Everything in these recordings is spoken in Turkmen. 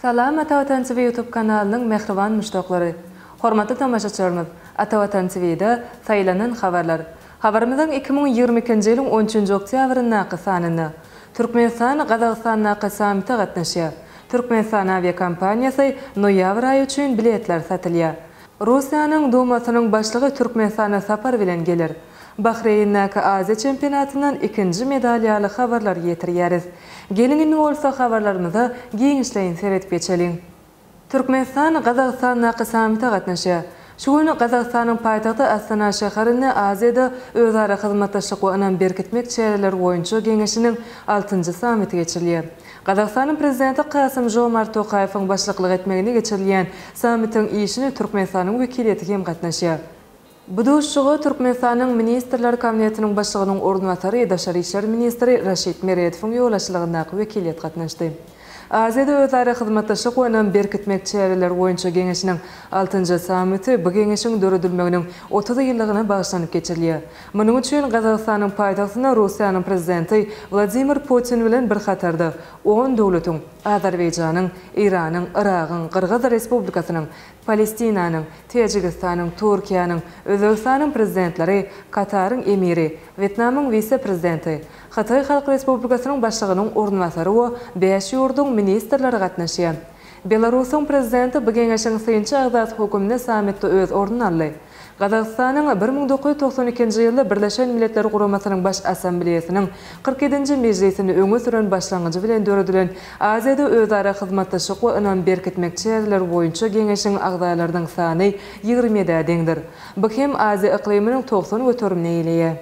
Salam Ata Watan TV YouTube kanalynyň mähriban muşdaklary! Hormatly tomaşaçylarymyz, Ata Watan TV-de Saýlanan habarlar. Habarymyzyň 2022-nji ýylyň on üçünji oktýabryndaky sanynda, Türkmenistan Gazagystandaky sammite gatnaşýar. Türkmenistan awiakompaniýasy noýabr aýy üçin biletler satylýar. Russiýanyň Dumasynyň başlygy Türkmenistana sapar bilen geler. Bahreýndäki Aziýa çempionatyndan ikinji medal ýaly habarlary ýetirýäris. Geliň indi bolsa habarlarymyza giňişleýin seredip geçeliň. Türkmenistan Gazagystandaky sammite gatnaşýar. Şu gün Gazagystanyň paýtagty Astana şäherinde Aziýada özara hyzmatdaşlyk we ynam berkitmek çäreleri boýunça geňeşiniň altynjy sammiti geçirilýär. Gazagystanyň Prezidenti Kasym-Žomart Tokaýewiň başlyklyk etmeginde geçirilýän sammitiň işine Türkmenistanyň wekiliýeti hem gatnaşýar. Bu duşuşyga Türkmenistanyň Ministrler Kabinetiniň Başlygynyň orunbasary, daşary işler ministri Raşid Meredowyň ýolbaşçylygyndaky wekiliýet gatnaşdy. Aziýada özara hyzmatdaşlyk we ynam berkitmek çäreleri boýunça geňeşiniň altynjy sammiti bu geňeşiň döredilmeginiň 30 ýyllygyna bagyşlanyp geçirilýär. Munuň üçin Gazagystanyň paýtagtynda Russiýanyň Prezidenti Wladimir Putin bilen bir hatarda on döwletiň, Azerbaýjanyň, Eýranyň, Yragyň, Gyrgyz Respublikasynyň, Palestinanyň, Täjigistanyň, Türkiýäniň, Özbegistanyň Prezidentleri, Kataryň Emiri, Wýetnamyň wise-prezidenti, Hytaý Halk Respublikasynyň Başlygynyň orunbasary we bäş ýurduň ministrleri gatnaşýar. Belarusyň Prezidenti bu geňeşiň synçy agzasy höküminde sammitde öz ornuny aldy. Gazagystanyň 1992-nji ýylda Birleşen Milletler Guramasynyň Baş Assambleýasynyň 47-nji mejlisinde öňe süren başlangyjy bilen döredilen Aziýada özara hyzmatdaşlyk we ynam berkitmek çäreleri boýunça geňeşiň agzalarynyň sany 27-ä deňdir. Bu hem Aziýa yklymynyň 90 göterimini eýeleýär.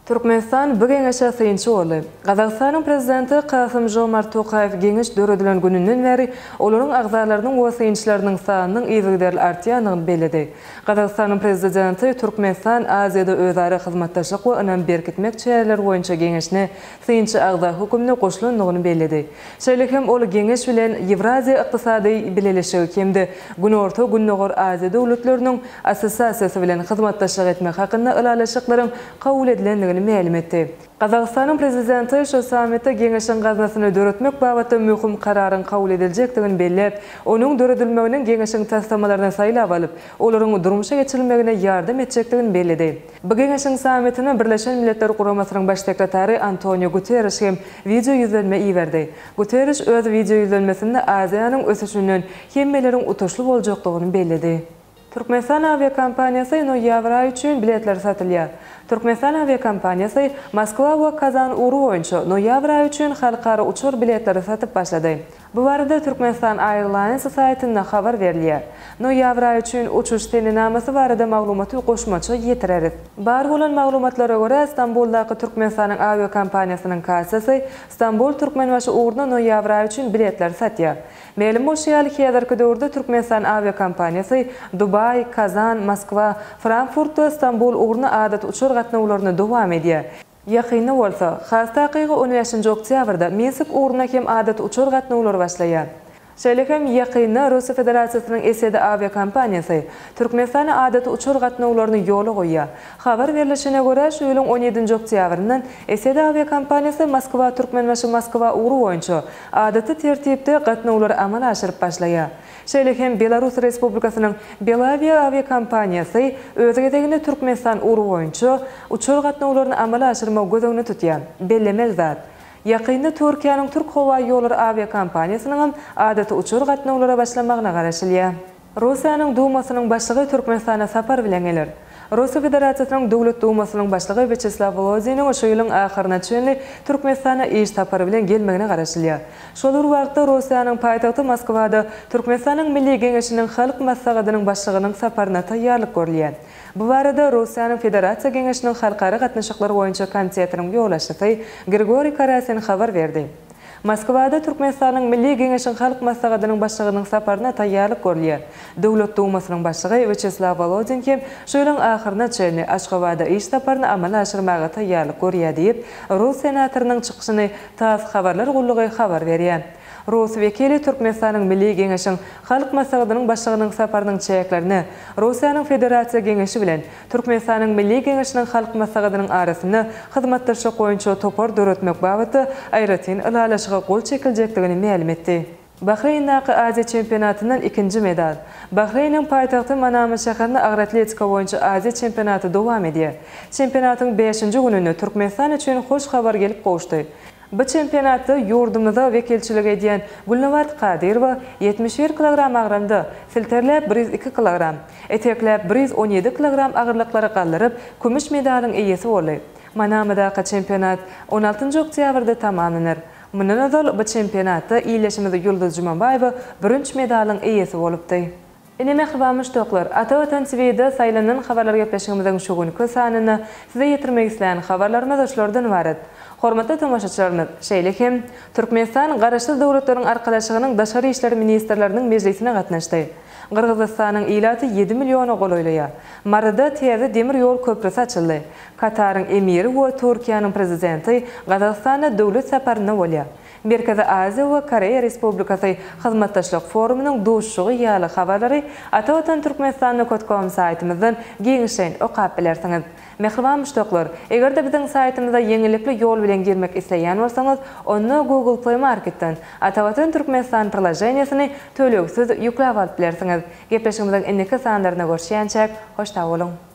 Türkmenistan bu geňeşe synçy boldy. Gazagystanyň Prezidenti Kasym-Žomart Tokaýew geňeş döredilen gününden bäri olaryň agzalarynyň we synçylarynyň sanynyň yzygiderli artýandygyny belledi. Gazagystanyň Prezidenti Türkmenistan Aziýada özara hyzmatdaşlyk we ynam berkitmek çäreleri boýunça geňeşine synçy agza höküminde goşulandygyny belledi. Şeýle hem ol geňeş bilen Ýewraziýa ykdysady bileleşigi hem-de Günorta-Gündogar Aziýa döwletleriniň Assosiasiýasy bilen hyzmatdaşlyk etmek hakynda ylalaşyklaryň kabul edilendigini mälim etdi. Gazagystanyň Prezidenti şu sammitde Geňeşiň gaznasyny döretmek babatda möhüm kararyň kabul ediljekdigini belläp, onuň döredilmeginiň Geňeşiň taslamalaryny saýlap alyp, olaryň durmuşa geçirilmegine ýardam etjekdigini belledi. Bu Geňeşiň sammitine Birleşen Milletler Guramasynyň Baş sekretary Antoniu Guterriş hem wideo ýüzlenme iberdi. Guterriş öz wideo ýüzlenmesinde Aziýanyň ösüşinden hemmeleriň utuşly boljakdygyny belledi. Türkmenistan awiakompaniýasy noýabr aýy üçin biletler satylýar. Türkmenistan awiakompaniýasy Moskwa we Kazan ugry boýunça noýabr aýy üçin halkara uçar biletleri satyp başlady. Bu barada Türkmenistan Airlines saýtynda habar berilýär. Noýabr aýy üçin uçuş senenamasy barada maglumaty goşmaça ýetireris. Bar bolan maglumatlara görä, Stambuldaky Türkmenistanyň awiakompaniýasynyň kassasy Stambul-Türkmenbaşy ugruna noýabr aýy üçin biletleri satýar. Mälim bolşy ýaly, häzirki döwürde Türkmenistan awiakompaniýasy Dubaý, Kazan, Moskwa, Frankfurt we Stambul ugruna adaty uçar gatnawlaryny dowam edýär. Ýakynda bolsa, has takygy on bäşinji oktýabrda Minsk ugruna hem adaty uçar gatnawlary başlaýar. Şeýle hem ýakynda Russiýa Federasiýasynyň Esedi awiakompaniýasy Türkmenistana adaty uçar gatnawlaryny ýola goýýar. Habar berlişine görä, şu ýylyň on ýedinji oktýabryndan Esedi awiakompaniýasy Moskwa-Türkmenbaşy-Moskwa ugry boýunça adaty tertipde gatnawlary amala aşyryp başlaýar. Şeýle hem Belarus Respublikasynyň Belavia awiakompaniýasy öz gezeginde Türkmenistan ugry boýunça uçar gatnawlaryny amala aşyrmagy göz öňünde tutýar. Bellemeli zat, ýakynda Türkiýäniň Türk howa ýollary awiakompaniýasynyňam adaty uçar gatnawlara başlamagyna garaşylýar. Russiýanyň Dumasynyň Başlygy Türkmenistana sapar bilen geler. Russiýa Federasiýasynyň Döwlet Dumasynyň Başlygy Wýaçeslaw Wolodiniň şu ýylyň ahyryna çenli Türkmenistana iş sapary bilen gelmegine garaşylýar. Şol bir wagtda, Russiýanyň paýtagty Moskwada Türkmenistanyň Milli Geňeşiniň Halk Maslahatynyň Başlygynyň saparyna taýýarlyk görülýär. Bu barada Russiýanyň Federasiýa Geňeşiniň Halkara gatnaşyklary boýunça komitetiniň ýolbaşçysy Grigoriý Karasin habar berdi. Moskwada Türkmenistanyň Milli Geňeşiň Halk Maslahatynyň Başlygynyň saparyna taýýarlyk görülýär. Döwlet Dumasynyň Başlygy Wýaçeslaw Wolodin hem şu ýylyň ahyryna çenli Aşgabada iş saparyny amala aşyrmaga taýýarlyk görýär diýip, rus senatorynyň çykyşyny tass habarlar gullugy habar berýär. Rus wekili Türkmenistanyň Milli Geňeşiň Halk Maslahatynyň Başlygynyň saparynyň çäklerinde Russiýanyň Federasiýa Geňeşi bilen Türkmenistanyň Milli Geňeşiniň Halk Maslahatynyň arasynda hyzmatdaşlyk boýunça topar döretmek babatda aýratyn ylalaşyga gol çekiljekdigini mälim etdi. Bahreýndäki Aziýa çempionatyndan ikinji medal. Bahreýniň paýtagty Manama şäherinde agyr atletika boýunça Aziýa çempionaty dowam edýär. Çempionatyň bäşinji gününde Türkmenistan üçin hoş habar gelip gowuşdy. Bu çempionatda ýurdumyza wekilçilik edýän Gülnabat Kadyrowa 71 kilogram agramda, silterläp 102 kilogram, etekläp 117 kilogram agyrlyklary galdyryp, kümüş medalyň eýesi boldy. Manamadaky çempionat on altynjy oktýabrda tamamlanar. Mundan ozal bu çempionatda ildeşimiz Ýulduz Jumabaýewa bürünç medalyň eýesi bolupdy. Ine mähriban muşdaklar, Ata Watan TVde saýlanan habarlar gepleşigimiziň şu günki sanynda size ýetirmek islän habarlarymyz şulardan ybarat. Hormatly tomaşaçylarymyz, şeýle hem, Türkmenistan Garaşsyz Döwletleriň Arkalaşygynyň Daşary işler ministrleriniň mejlisine gatnaşdy. Gyrgyzystanyň ilaty ýedi milliona golaýlaýar. Maryda täze demir ýol köprüsi açyldy. Kataryň Emiri we Türkiýäniň Prezidenti Gazagystanda döwlet saparynda bolýar. Merkezi Aziýa we Koreýa Respublikasy hyzmatdaşlyk forumynyň duşuşygy ýaly habarlary Atavatan Türkmenistan nokat kom saýtymyzdan giňişleýin okap bilersiňiz. Mähriban muşdaklar, eger-de biziň saýtymyza ýeňillikli ýol bilen girmek isleýän bolsaňyz, onda Google Play Marketden Atavatan Türkmenistan priloženiýesini tölegsiz ýükläp alyp bilersiňiz. Gepleşigimiziň indiki sanlarynda görüşýänçäk, hoş sag boluň!